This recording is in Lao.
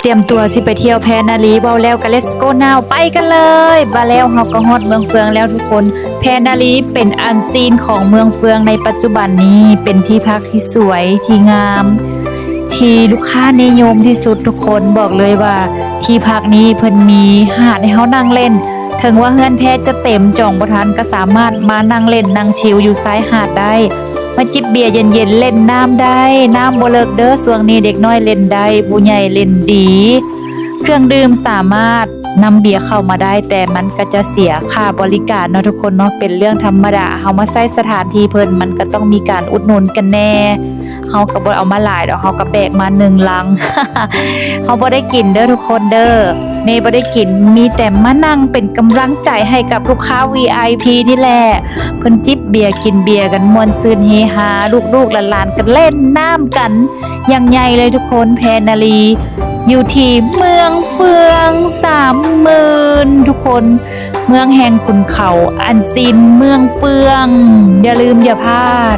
ຕຽມຕົວຊິໄປທ່ຽວແພນາລີ ເວົ້າແລ້ວກໍ let's go now ໄປກັນເລີຍ. ວ່າແລ້ວເຮົາກໍຮອດເມືອງເຟືອງແລ້ວທຸກຄົນ. ແພນາລີເປັນອັນຊີນຂອງເມືອງເຟືອງໃນປັດຈຸບັນນີ້ ເປັນທີ່ພັກທີ່ສວຍ ທີ່ງາມ ທີ່ລູກຄ້ານິຍົມທີ່ສຸດທຸກຄົນ. ບອກເລີຍວ່າທີ່ພັກນີ້ເພິ່ນມີຫາດໃຫ້ເຮົານັ່ງເລ່ນ. ເຖິງວ່າເຮືອນແພຈະເຕັມ ຈອງບໍ່ທັນ ກໍສາມາດມານັ່ງເລ່ນນັ່ງຊິວຢູ່ຊາຍຫາດໄດ້. ມາຈິບເບຍເຢັນໆ ເລ່ນນ້ຳໄດ້. ນ້ຳບໍ່ເລິກເດີ້ ຊ່ວງນີ້ເດັກນ້ອຍເລ່ນໄດ້ ຜູ້ໃຫຍ່ເລ່ນດີ. ເຄື່ອງດື່ມສາມາດນຳເບຍເຂົ້າມາໄດ້ ແຕ່ມັນກໍຈະເສຍຄ່າບໍລິການເນາະທຸກຄົນເນາະ ເປັນເລື່ອງທຳມະດາ. ເຮົາມາໃຊ້ສະຖານທີ່ເພິ່ນ ມັນກໍຕ້ອງມີການອຸດໜູນກັນແດ່. ເຮົາກໍບໍ່ໄດ້ເອົາມາຫຼາຍດອກ ເຮົາກໍແບກມາໜຶ່ງລັງ. ເຮົາບໍ່ໄດ້ກິນເດີ້ທຸກຄົນເດີ້ ແມ່ບໍ່ໄດ້ກິນ ມີແຕ່ມານັ່ງເປັນກຳລັງໃຈໃຫ້ກັບລູກຄ້າ ວີໄອພີ ນີ້ແຫຼະ. ເພິ່ນຈິບເບຍກິນເບຍກັນ ມ່ວນຊື່ນເຮຮາ ລູກໆຫຼານໆກໍເລ່ນນ້ຳກັນຢ່າງໃຫຍ່ເລີຍທຸກຄົນ. ແພນາລີຢູ່ທີ່ເມືອງເຟືອງສາມໝື່ນທຸກຄົນ ເມືອງແຫ່ງຂຸນເຂົາ ອັນຊີນເມືອງເຟືອງ ຢ່າລືມຢ່າພາດ.